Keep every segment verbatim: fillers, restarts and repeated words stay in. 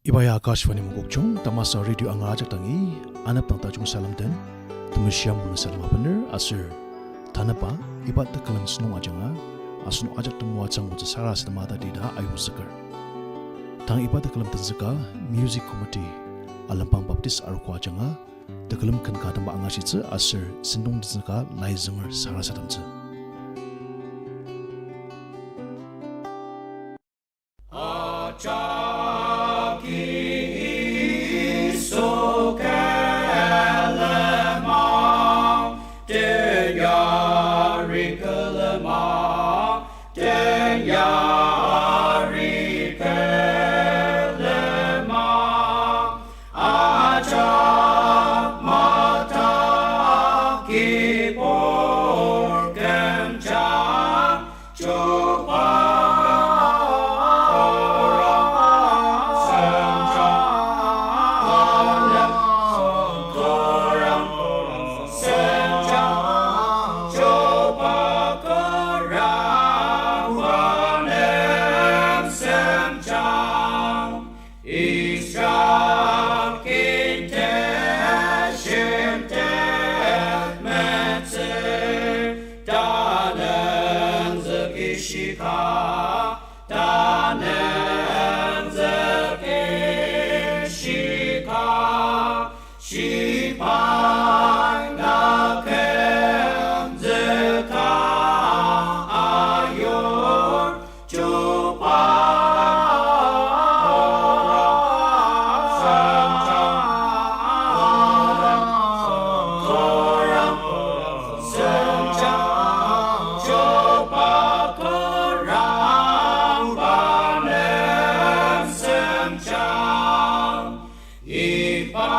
Iba ya Akashvani Mokokchung, tamasa radio angar ajak dangi, anepdang tajung salem den, temeshi amungnü salem abener, aser tanüba, iba tekülem sentong ajanga, asenok ajak temoatsü angutsü sarasadema tatida ayongzüker. Tang iba tekülem tenzüka, Music Committee, Alembang Baptist Arogo ajanga, tekülem ken ka tema angashitsü aser sentong tenzüka lai zünger sarasademtsü. Ajaki Yisu külema, teyari külema, teyari külema. Ajak madak kibur kümjang, chuba senjang, alem kurang senjang, chuba kurang nem senjang. Israel kinte shinte metsü, tanenzüki shika, tanenzüki shika, shibai na kümzüka ayur, chuba senjang, kurang senjang, chuba kurang nem senjang. Iba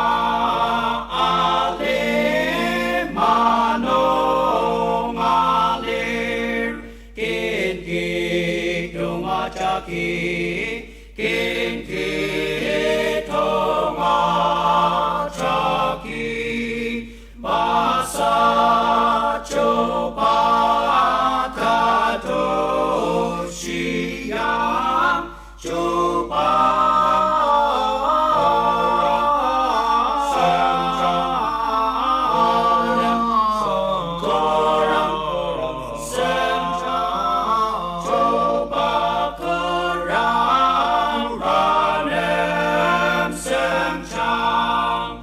alima nung alir, kin kidong ajaki, kin kidong ajaki, basa chuba tatushiang, chuba senjang, kurang senjang, chuba kurang nem senjang.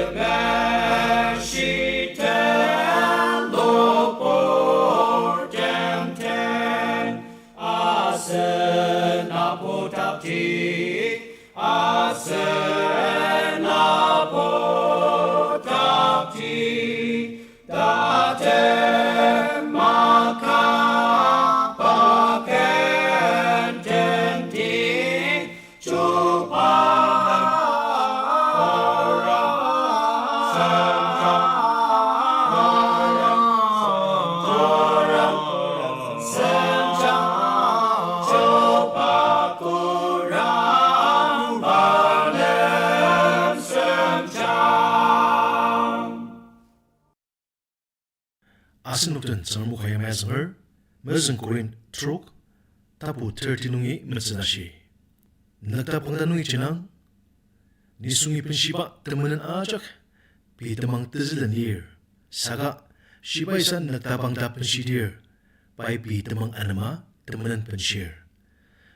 Temeshi ten lobur temten, asen aputakti, asen aputakti, tatem maka pakententi, chuba senjang, kurang senjang, chuba kurang nem senjang. Asenok den Tsüngrem o ka yamai azünger, mezüng Korinth trok, tapu thirty nungi metsü tashi. Nükta pangta nungi jenang, nisungi benshiba temenen ajak, pei temang tezülen lir, saka shibai sa nükta pangta benshidir, pai pei temang anema temenen benshir.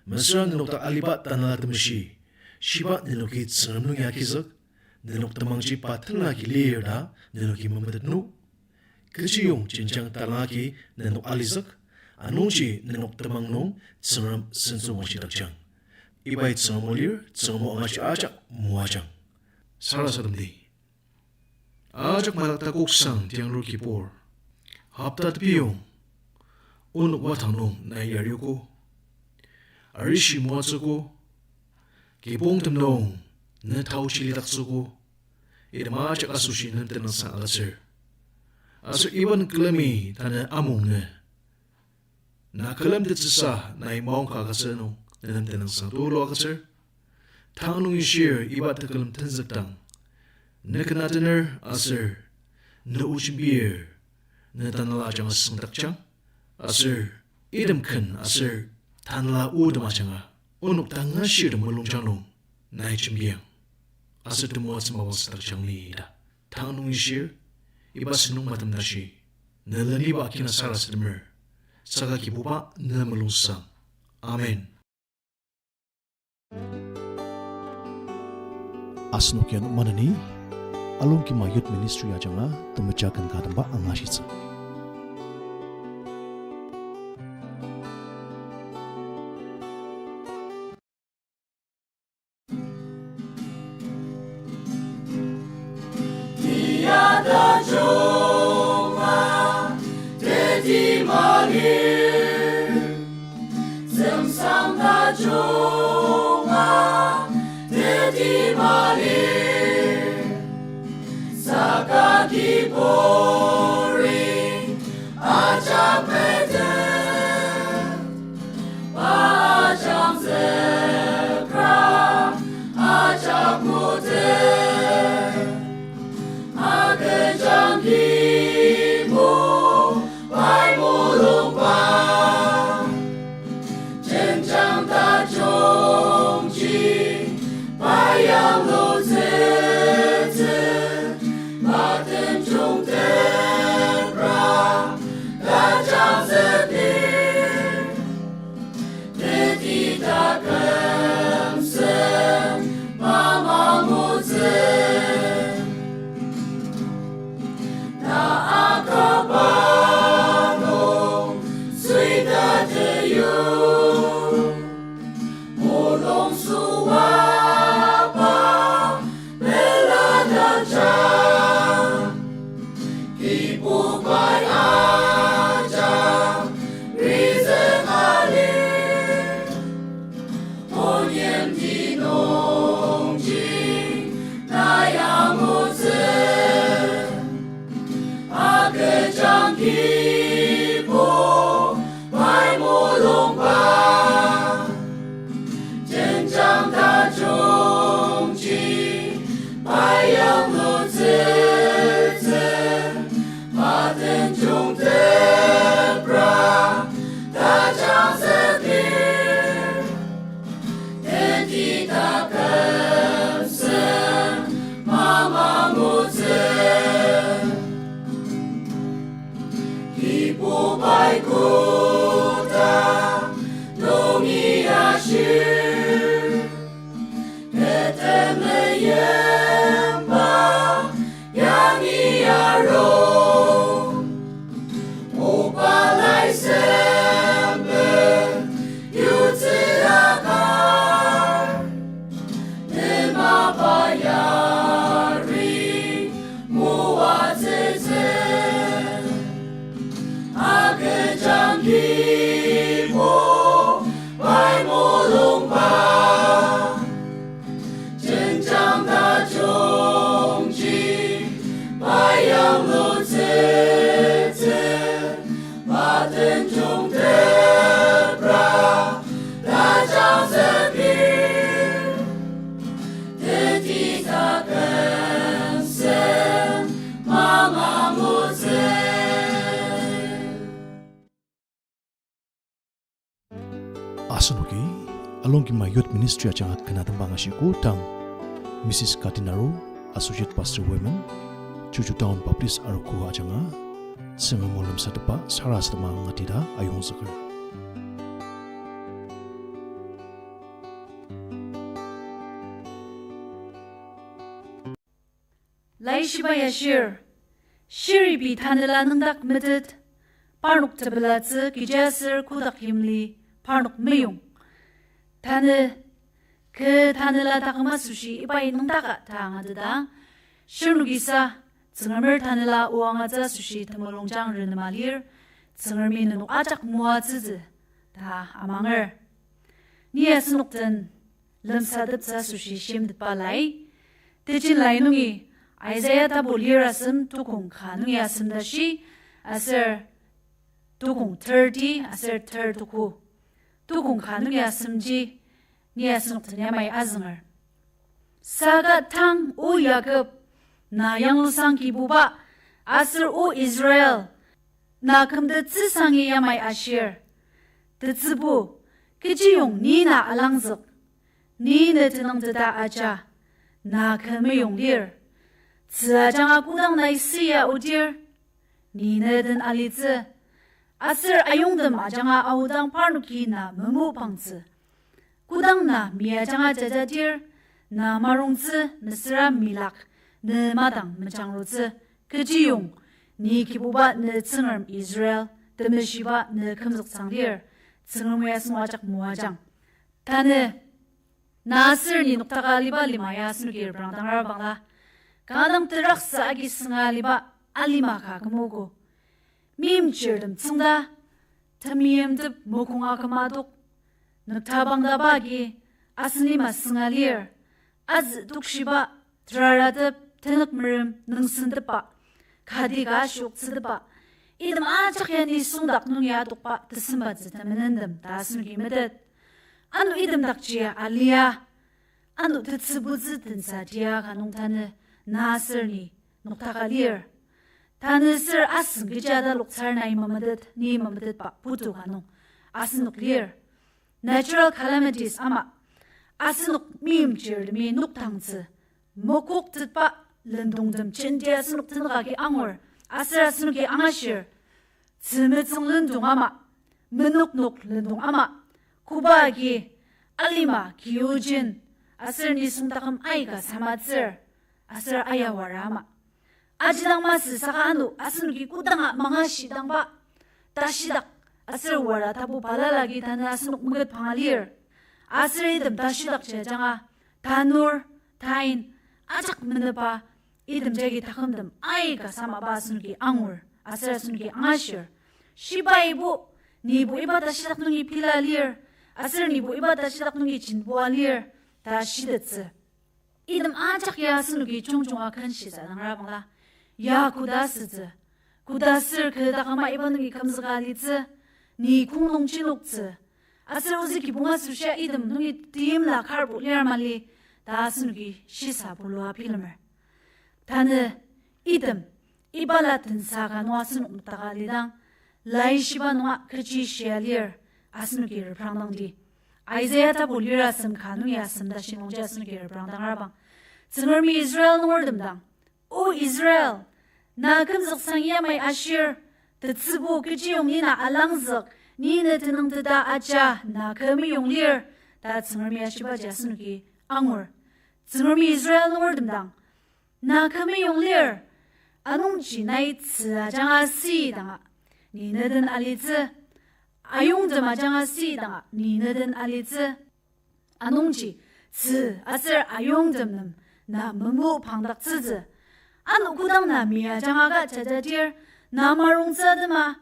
Mesüra nenok dak aliba Tanela Temeshi, shiba nenoki Tsüngrem nungi agizük, nenok temangji pa tenlaki lir ta nenoki memetet nü. Kechiyong jenjang talangaki nenok alizük, anungji nenok temang nung Tsüngrem sentsü wangshidakjang. Ibai Tsüngrem o lir, Tsüngrem o angaji ajak moajang. Sarasademdi. Ajak madak takoksang tianglur kibur. Hopta tebiyong. Onok wadang nung nai yariogo. Arishi moatsüogo. Kibongtem nung ne taochi lidaktsüogo. Item ajak asoshi nem tenüngsang agütsür. Aser iban külemi tanü amung nü. Na külemtettsüsa nai maongka agütsü nung ne nem tenüngsang tulu agütsür. Tang nungi shir iba tekülem tenzükdang, ne ken atener aser ne o jembir, ne tanela ajanga süngdakjang, aser item ken aser tanela otem ajanga onok tanga shirtem mulungjang nung Nai jembiang, aser temoatsü mapang sadakjang ni ita. Tang nung ishir, iba sentong matem tashi, ne leniba akina sarasademer, saka Kibuba ne mulungsang. Amen. Asenok ya maneni, Alongkima Youth Ministry ajanga temeja ken ka temba angashitsü. Tiyata junga teti malir, semsang tajunga teti malir, saka Kiburi ajak metet, pa ajangzükra ajak ngutet, agüjang Kibu pai mulungba, jenjang tajungji pa yanglutsütsü, pa tenjung tepra tajangzüklir, teti takümsem pa mangutsü. Ta akaba nung suita teyu, mulung süaba peladaja, Kibu pai ajak rizüng alir, oniemti nungji na yangutsü. Agüjang Kibu pai mulungba, jenjang tajungji pa yanglutsütsü, pa tenjung tepra tajangzüklir, teti takümsem pa mangutsü. Kibu pai koda nungi ashir, kü temeimba yangi arung, oba lai semben yutsü akar, ne mapa yari moatsütsü. Agüjang Kibu pai mulungba, jenjang tajungji pa yanglutsütsü, pa tenjung tepra tajangzüklir, teti takümsem pa mangutsü. Asenoki Alongkima Youth Ministry ajanga ken ka temba angashiko tang Missus Katinaro, Associate Pastor Women, Chuchu Town Baptist Arogo ajanga Tsüngrem o lemsatepba sarasadema angateta ayongzüker. Laishiba ya shir, shiribi tanela nüngdak metet, parnok tepelatsü kechiaser kotak yimli parnok meyong. Tanü, kü tanela taküm asoshi ibai nüngdaka ta angateta, shirnokisa Tsüngremer tanela o angatsü asoshi temulungjang renema lir, Tsüngremi nenok ajak moatsütsü ta amanger. Ni asenok den lemsateptsü asoshi shimtetba lai. Tejen lai nungi Isaiah tapu lir asem tukong ka nungi asem tashi aser tukong thirty aser thirty-two. Tukong ka nungi asemji ni asenok den yamai azünger. Saka tang, O Yakob, na yanglusang Kibuba, aser O Israel, na kümtettsüsangi yamai ashir. Tetsübu, kechiyong ni na alangzük? Ni ne tenüngteta aja, na kü meyong lir. Tzü ajanga kodang nai siya odir, ni ne den alitsü. Aser ayongtem ajanga aodang parnoki na memopangtsü. Kodang na mi ajanga jajadir, na marongtsü mesüra milak ne madang mejangrutsü. Kechiyong, ni Kibuba ne Tsüngrem Israel, temeshiba ne kümzüktsüang lir. Tsüngremi asenok ajak moajang. Tanü, na aser ni noktaka aliba lima ya asenoki reprangdangra bangla, kanga dang teraksa agi sünga aliba alima ka kümogo. Meimchirtem tsüngda, temeimtep mokonga kümadok, nüktabangdaba agi asen lima sünga lir, azü tokshiba, teraratep, tenük merem, nüngsentepba, kati ka shioktsütepba, item ajak ya nisung dak nung ya adokba tesembatsü temenentem ta asenoki metet. Ano item dakji ya alia, ano tetsübutsü tensa tia ka nung tanü na aser ni noktaka lir. Tanü ser asüng kecha taloktsür nai mametet, ni mametetba putu ka nung asenok lir. Natural calamities ama, asenok meimchirtemi nokdangtsü, mokoktetba lendongtem jenti asenok tenük agi angur, aser asenoki angashir. Tzümetsüng lendong ama, menoknok lendong ama, koba agi, alima, kiyojen, aser nisung taküm aika samatsür, aser ayawara ama. Ajidang masü saka ano asenoki kodanga mangashidangba tashidak aser wara tapu balala agi tanü asenok meket panga lir. Aser item tashidak jajanga tanur, tain, ajak menepa, item jagi takümtem aika samaba asenoki angur, aser asenoki angashir. Shiba ibo, nibo iba tashidak nungi pila lir, aser nibo iba tashidak nungi jinbua lir, ta shitettsü. Item ajak ya asenoki jungjunga kenshisa dangra bangla, ya koda sütsü, koda ser kü taküma iba nungi kümzüka litsü, ni kong nung chinoktsü, aser ozü kibong asoshia item nungi teimla karbo lir mali, ta asenoki shisa bulua bilemer. Tanü item, iba la tensa ka nung asenok noktaka lidang, laishiba nunga kechi shia lir, asenoki reprangdangdi. Isaiah tapu lira asem ka nungi asem tashi nungji asenoki reprangdangrabang. Tsüngremi Israel nungertem dang, O Israel, na kümzüksang yamai ashir, tetsübo kechiyong ni na alangzük, ni ne tenüngteta aja, na kü meyong lir, ta Tsüngremi ashibaji asenoki angur. Tsüngremi Israel nungertem dang, na kü meyong lir, anungji nai tzü ajanga sidanga, ni ne den alitsü, ayongtem ajanga sidanga, ni ne den alitsü. Anungji, tzü aser ayongtem nem na memu pangdaktsütsü. Ano kodang na mi ajanga ka jajadir, na marongtsü atema,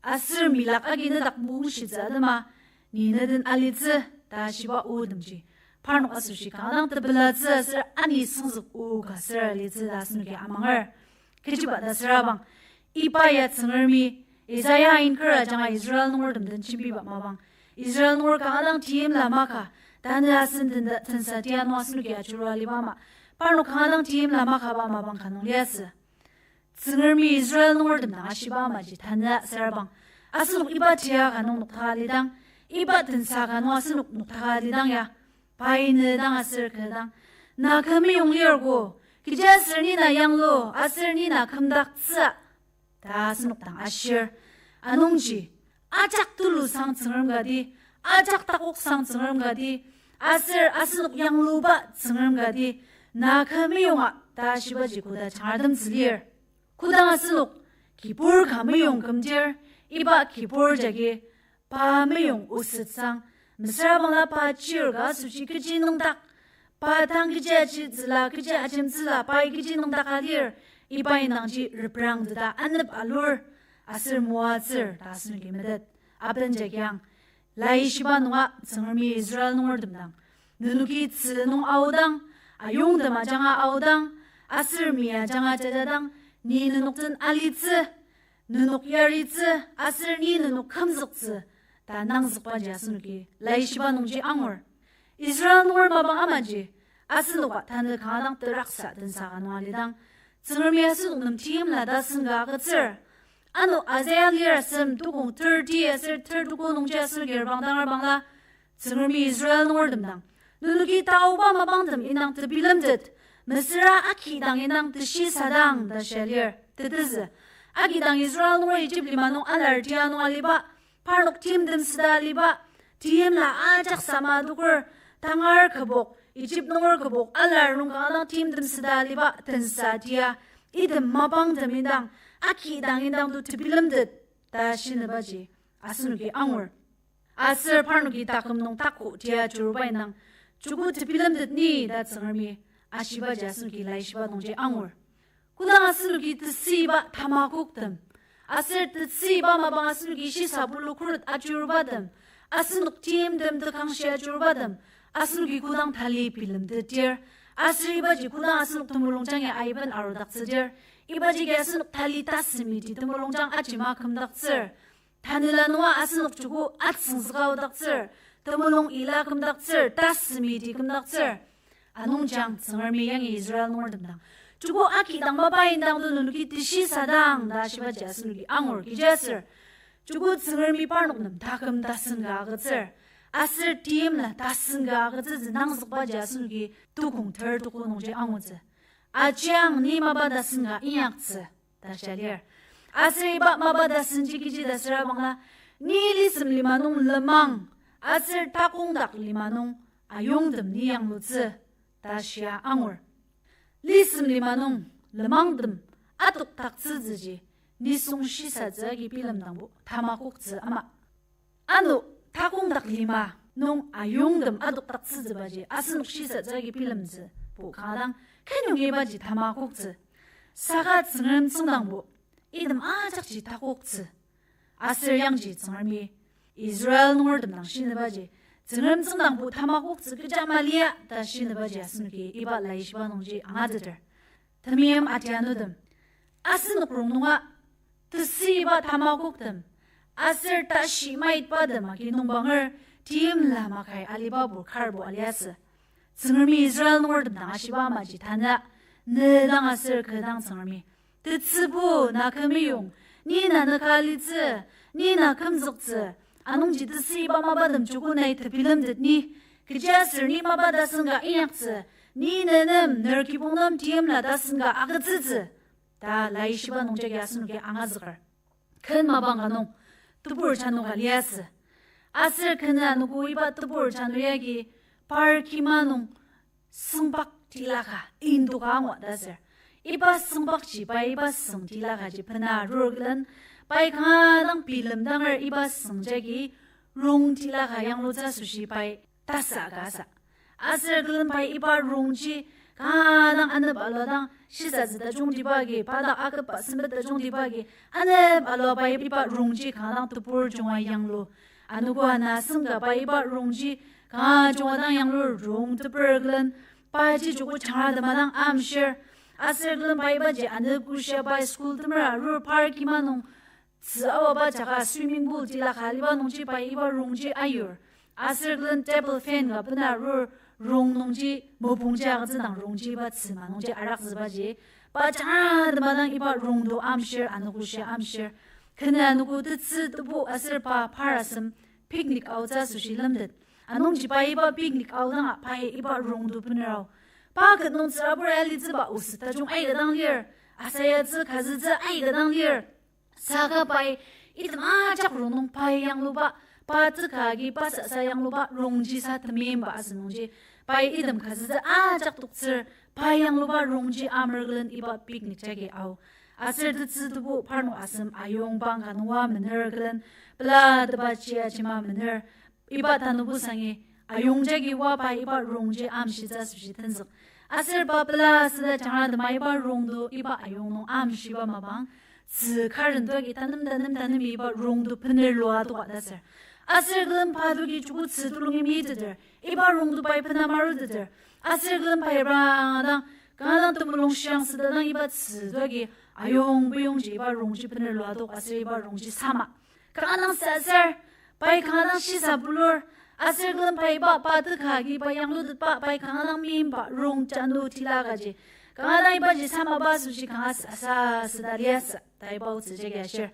aser milak agi nedak mungshitsü atema, ni ne den alitsü, ta shiba otemji parnok asoshi kanga dang tepelatsü aser ani süngzük o ka süra litsü ta asenoki amanger. Kechiba ta sürabang, iba ya Tsüngremi Isaiah inker ajanga Israel nungertem den jembiba mapang. Israel nunger kanga dang teimla maka, tanü asen den-, tensa tia nung asenoki ajurua liba ama, parnok kanga dang teimla makaba mapang ka nung liasü. Tsüngremi Israel nungertem dang ashiba amaji tanü sürabang, asenok iba tia ka nung noktaka lidang, iba tensa ka nung asenok noktaka lidang ya, pai ne dang aser kü dang, na kü meyong lir ko, kechiaser ni na yanglu, aser ni na kümdaktsü, ta asenok dang ashir. Anungji, ajak tulusang Tsüngrem kati, ajak takoksang Tsüngrem kati, aser asenok yangluba Tsüngrem kati, na kü meyonga ta shibaji koda jangratemtsü lir. Kodang asenok kibur ka meyong kümdir, iba kibur jagi pa meyong osütsang, mesüra bangla pa chir ka asoshi kechi nüngdak, pa tang kechi aji tsüla, kechi ajemtsüla, pai kechi nüngdaka lir, iba indangji reprangteta anep alur, aser moatsür ta asenoki metet. Aben jagiang, laishiba nunga Tsüngremi Israel nungertem dang, nenoki tzü nung aodang, ayongtem ajanga aodang, aser mi ajanga jajadang, ni nenok den alitsü, nenok yaritsü, aser ni nenok kümzüktsü, ta nangzükbaji asenoki laishiba nungji angur. Israel nunger mapang amaji, asenoka tanü kanga dang teraksa tensa ka nung alidang, Tsüngremi asenok nem teimla ta sengka agütsür. Ano Isaiah lir asem tukong thirty aser thirty-two nungji asenoki reprangdangra bangla, Tsüngremi Israel nungertem dang, Nenoki taoba mapangtem indang tebilemtet, mesüra akidang indang teshisadang ta shia lir. Tetezü, akidang Israel nunger Egypt lima nung alar tia nung aliba, parnok timtem süda aliba, timla ajak sama adoker, tangar kübok, Egypt nunger kübok alar nung kanga dang timtem süda aliba tensa tia, item mapangtem indang, akidang indang to tebilemtet ta shinibaji asenoki angur. Aser parnoki taküm nung tako tia ajuruba indang, joko tebilemtet ni ta Tsüngremi ashibaji asenoki laishiba nungji angur. Kodang asenoki tesüiba tamakoktem, aser tesüiba mapang asenoki shisa pulu khuret ajurubatem, asenok timtem tekangshi ajurubatem, asenoki kodang tali bilemtetdir, aser ibaji kodang asenok temulungjang ya aiben arudaktsüdir, ibaji ki asenok tali tasümiti temulungjang ajima kümdaktsür. Tanela nunga asenok joko atsüngzüka aodaktsür, temulung ila kümdaktsür, tasümiti kümdaktsür. Anungji Tsüngremi yangi Israel nungertem dang, joko akidang mapa indang to nenoki teshisadang ta shibaji asenoki angur. Kechiaser joko Tsüngremi parnok nem taküm tasen ka agütsür, aser timla tasen ka agütsütsü nangzükbaji asenoki tukong ter tuko nungji angutsü. Ajiang ni mapa tasen ka inyaktsü ta shia lir. Aser iba mapa tasenji kechi ta süra bangla, ni lisem lima nung lenmang, aser takongdak lima nung ayongtem ni yanglutsü ta shia angur. Lisem lima nung lenmangtem adokdaktsütsüji nisung shisatsü agi bilemdangbo tamakoktsü ama. Ano takongdak lima nung ayongtem adokdaktsütsübaji asenok shisatsü agi bilemtsübo kanga dang kenyongibaji tamakoktsü. Saka Tsüngrem tsüngdangbo item ajakji takoktsü. Aser yangji Tsüngremi Israel nungertem dang shinibaji, Tsüngrem tsüngdangbo tamakoktsü kecha malia ta shinibaji asenoki iba laishiba nungji angateter. Temeim atianutem, asenok rongnunga tesüiba tamakoktem aser tashi maitbatem agi nungbanger timla makai alibabo karbo aliasü. Tsüngremi Israel nungertem dang ashiba amaji tanü, ne dang aser kü dang Tsüngremi, tetsübo na kü meyong, ni na nüka alitsü, ni na kümzüktsü, anungji tesüiba mapatem joko nai tebilemtet ni, kechiaser ni mapa tasen ka inyaktsü, ni nenem ner kibong nem timla tasen ka agütsütsü ta laishiba nungjagi asenoki angazüker. Ken mapang ka nung tebur chanu ka liasü. Aser ken anogo iba tebur chanu yagi par kima nung sengpak tila ka indoka angua ta ser. Iba sengpakji pai iba seng tila kaji bena arur külen, pai kanga dang bilemdanger iba seng jagi rong tila ka yanglutsü asoshi pai tasa ka asa. Aser külen pai iba rongji kanga dang anep alua dang shisatsü tajungtiba agi, pa dak aküba sempet tajungtiba agi, anep alua pai iba rongji kanga dang tebur junga yanglu. Anogo ana asem ka pai iba rongji kanga junga dang yanglu rong teper külen, paji joko jangra tema dang amshir. Aser külen pai ibaji anogo shia pai school temera arur par kima nung tzü aoba jaka swimming pool tila ka aliba nungji pai iba rongji ayur. Aser külen table fan ka bena arur rong nungji mopungji agütsü dang rongji iba tzüma nungji arakzübaji, pa jangra tema dang iba rongdo amshir, anogo shia amshir. Ken anogo tetsü tebu aser pa par asem picnic aotsü asoshi lemtet. Anungji pai iba picnic aodanga pai iba rongdo bener ao. Pa ket nung tsürabur alitsüba oset tajung aika dang lir. Asayatsü kazütsü aika dang lir. Saka pai item ajak rong nung pai yangluba, pa teka agi pa sasa yangluba rongji sa temeimba asü nungji, pai item kazütsü ajak toktsür, pai yangluba rongji amer külen iba picnic jagi ao. Aser tetsü tebu parnok asem ayong bang ka nunga mener külen, pela teba chia jima mener, iba tanübo sangi ayong jagi oa pai iba rongji amshitsü asoshi tenzük. Aser pa pela süda jangra tema iba rongdo iba ayong nung amshiba mapang, tzü karen doagi tanem tanem tanem iba rongdo bener lua doka ta ser. Aser külen pa doagi joko tzü tulungi miteter, iba rongdo pai bena maruteter. Aser külen pai ranga dang, kanga dang temulung shiang süda dang iba tzü doagi ayong beyongji iba rongji bener lua dok aser iba rongji sama. Kanga dang sasar, pai kanga dang shisa bulur, aser külen pai iba pa teka agi pa yanglutetba pai kanga dang meimba rong janu tila kaji. Kanga dang ibaji samaba asoshi kanga sasa süda liasü ta iba otsü jagi ashir.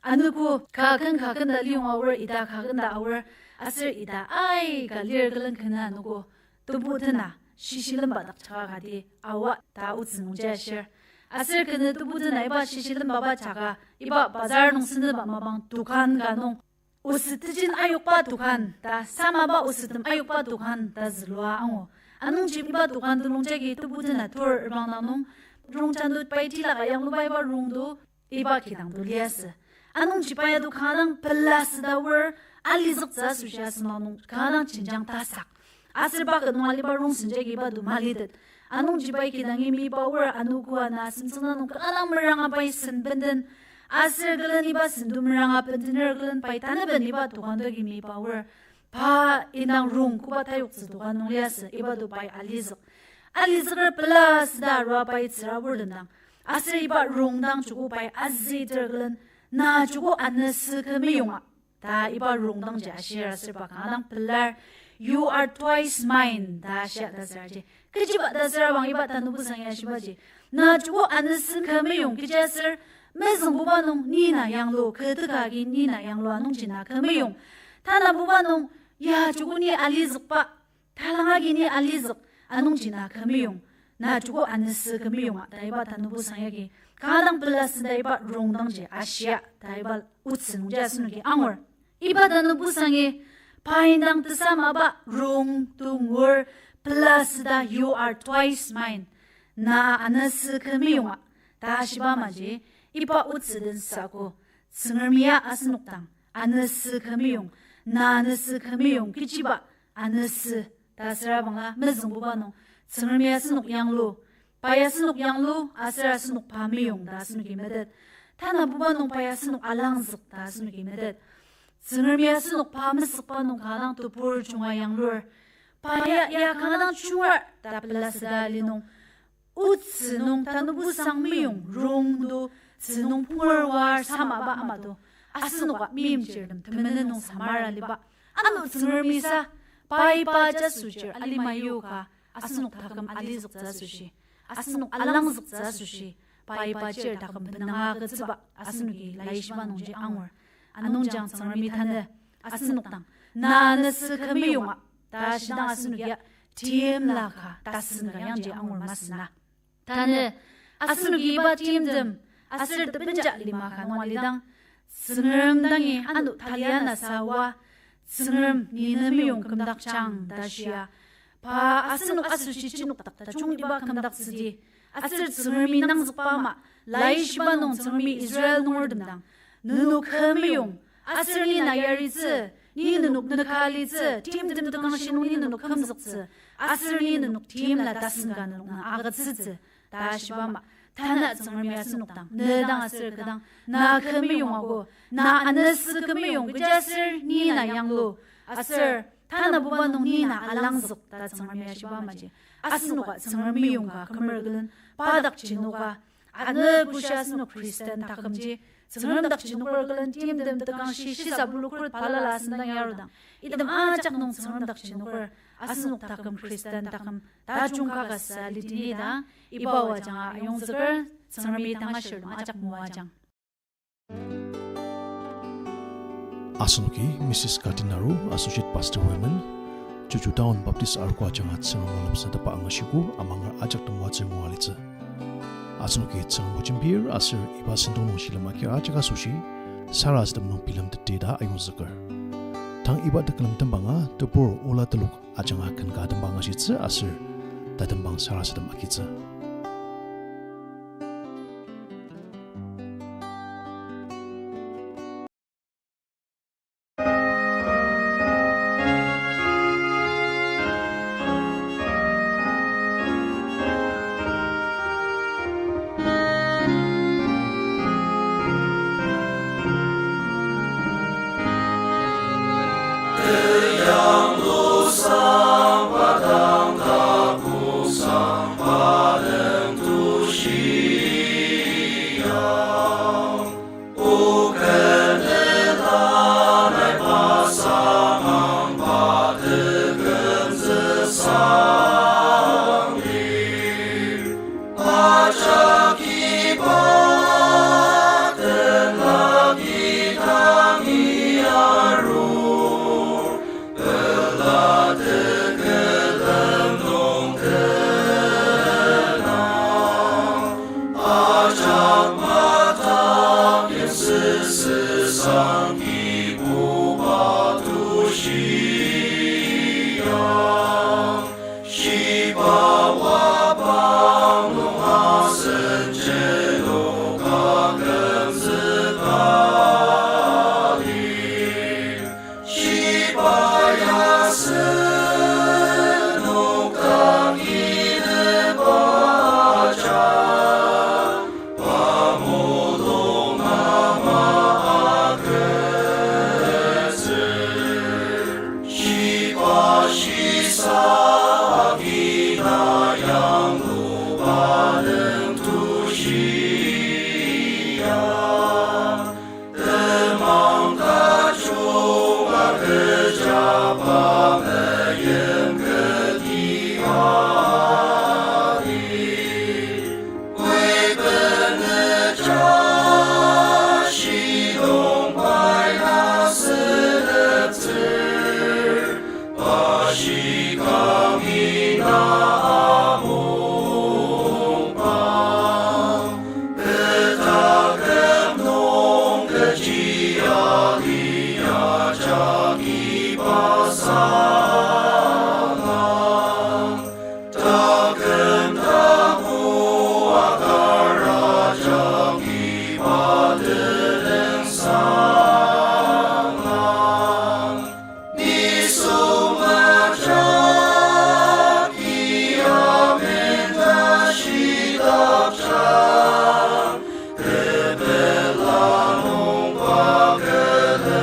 Anogo kaken kaken ta liyonga aor, ita kaken ta aor, aser ita aika lir külen ken anogo tebu tena, shishilemba dak jaka kati awa ta otsü nungji ashir. Aser kenü tebu tena iba shishilemba ba jaka, iba bazar nung sendenba mapang dokan ka nung, oset tejen ayokba dokan ta, samaba osettem ayokba dokan ta zülua angu. Anungji iba dokan telung jagi tebu tena tur rebang dang nung, rongjanut pai tilaka yangluba iba rongdo, iba kidang to liasü. Anungji pai ya to kanga dang pela süda aor, alizüktsü asoshi asenok nung kanga dang jenjang tasak. Aser bucket nung aliba rongsen jagi iba to malitet. Anungji pai kidangi meyipa aor anogo ana semtsüng na nung kanga dang meranga pai sen benden. Aser külen iba sen to meranga bendener külen pai tanaben iba dokan toki meyipa aor. Pa indang rong koba tayoktsü dokan nung liasü, iba to pai alizük. Alizüker pela süda arua pai tsüra aor dendang. Aser iba rongdang joko pai azüter külen, na joko anesü kü meyonga ta iba rongdangji ashir aser pa kanga dang pelar, You are twice mine ta ashia ta süraji. Kechiba ta sürabang iba tanübusang ya shibaji, na joko anesü kü meyong, kechiaser mezüngbuba nung ni na yanglu, kü teka agi ni na yanglu anungji na kü meyong. Tanabuba nung, ya joko ni alizükba, talang agi ni alizük, anungji na kü meyong. Na joko anesü kü meyonga ta iba tanübusang yagi kanga dang pela süda iba rongdangji ashia ta iba otsü nungji asenoki angur. Iba tanübusangi pa indang tesamaba rong to ngur, pela süda You are twice mine, na anesü kü meyonga ta shiba maji, iba otsü den sako, Tsüngremia asenok dang anesü kü meyong, na anesü kü meyong, kechiba anesü ta sürabangla mezüngbuba nung, Tsüngremi asenok yanglu, pai asenok yanglu aser asenok pa meyong ta asenoki metet. Tanabuba nung pai asenok alangzük ta asenoki metet. Tsüngremi asenok pa mesükba nung kanga dang tebur junga yanglur. Pa ya, ya kanga dang jungar ta pela süda li nung, otsü nung tanübusang meyong rong to, tzü nung punger war samaba ama to, asenoka meimchirtem temenen nung samara liba, ano Tsüngremi sa, pai pa ja süchir alima yoka, asenok taküm alizüktsü asoshi, asenok alangzüktsü asoshi, pai pa chir taküm benanga agütsüba asenoki laishiba nungji angur. Anungji Tsüngremi tanü asenok dang, na anesü kü meyonga ta shidang asenokia timla ka tasen ka yangji angur masü na. Tanü asenoki iba timtem aser tebenja lima ka nung alidang, Tsüngrem dangi ano talia nasa oa, Tsüngrem ni ne meyong kümdakjang ta shia. Pa asenok asoshi chinuk dak tajungtiba kümdaktsüdi. Aser Tsüngremi nangzükba ama, laishiba nung Tsüngremi Israel nungertem dang, nenok kü meyong, aser ni na yaritsü, ni nenok nüka alitsü, timtem tekangshi nung ni nenok kümzüktsü, aser ni nenok timla tasen ka nenok na agütsütsü ta shiba ama, tanü Tsüngremi asenok dang, ne dang aser kü dang, na kü meyong ago, na anesü kü meyong, kechiaser ni na yanglu, aser tanabuba nung ni na alangzük ta Tsüngremi ashiba amaji, asenoka Tsüngrem meyong ka kümer külen, pa dak jinoka, ano bushi asenok Christian takümji, Tsüngrem dak jinoker külen timtem tekangshi shisa bulukrut balala asendang yarudang, item ajak nung Tsüngrem dak jinoker, asenok taküm Christian taküm tajung ka kasa litini ta, iba ajanga ayongzüker, Tsüngremi tangashir nung ajak moajang. Asenoki Missus Katinaru, Associate Pastor Women, Chuchu Town Baptist Arogo ajanga Tsüngrem o lemsatepba angashiko amanger ajak temoatsü ngua litsü. Asenoki Tsüngrem o jembir aser iba sentong nung shilem agir ajak asoshi, sarasadem nung bilemtetti ta ayongzüker. Tang iba tekülem tembanga tebur ola telok ajanga ken ka tembang ashitsü aser tatembang sarasadem agitsü. Ita amungba, kü taküm nung kechi ali ajak iba sanga. Taküm tapu akar ajak iba tenüng sanga. Nisung ajaki amen ta shidakjang, tepela nungba külemdi.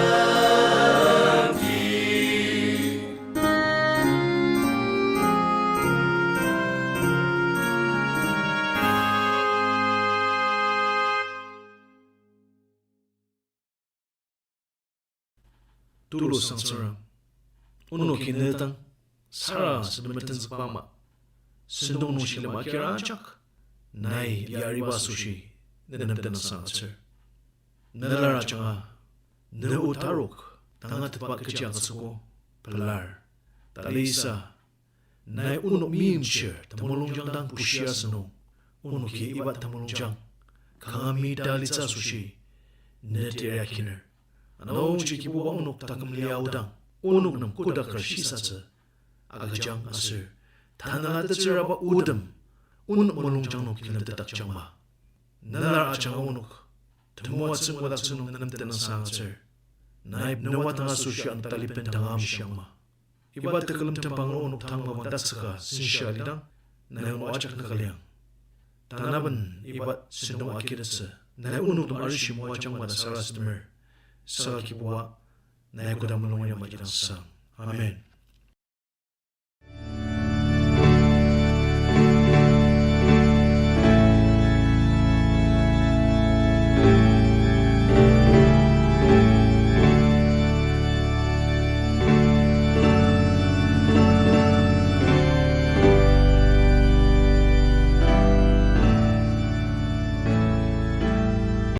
Tulu sangtsüra, onoki ne dang sarasadem metenzükba ama, sentong nung shilem akira ajak, nai yariba asoshi, nenem tenüngsang agütsür. Nelar ajanga, ne o tarok, tangatetba kechi agütsüogo, pelar. Talisa, nai onok meimchir temulungjang dang bushia asünung, onoki iba temulungjang kanga mi talitsü asoshi ne teri akiner. Anungji Kibuba onok taküm lia aodang, onok nem kodaker shisatsü agüjang aser, tanela tetsüraba otem onok mulungjang nung kilemtetdakjangma. Nelar ajanga onok temoatsü ngudaktsü nung nenem tenüngsang agütsür. Nai ne wadang asoshi ano taliben dang amshiangma. Iba tekülem tembanger onok tang mapang tatsüka senshi alidang, nai onok ajak nüka liang. Tanaben iba sentong akitettsü, nai onoktem arishi moajangma ta sarasademer. Saka Kibuba, nai koda mulung ya makidang sang. Amen.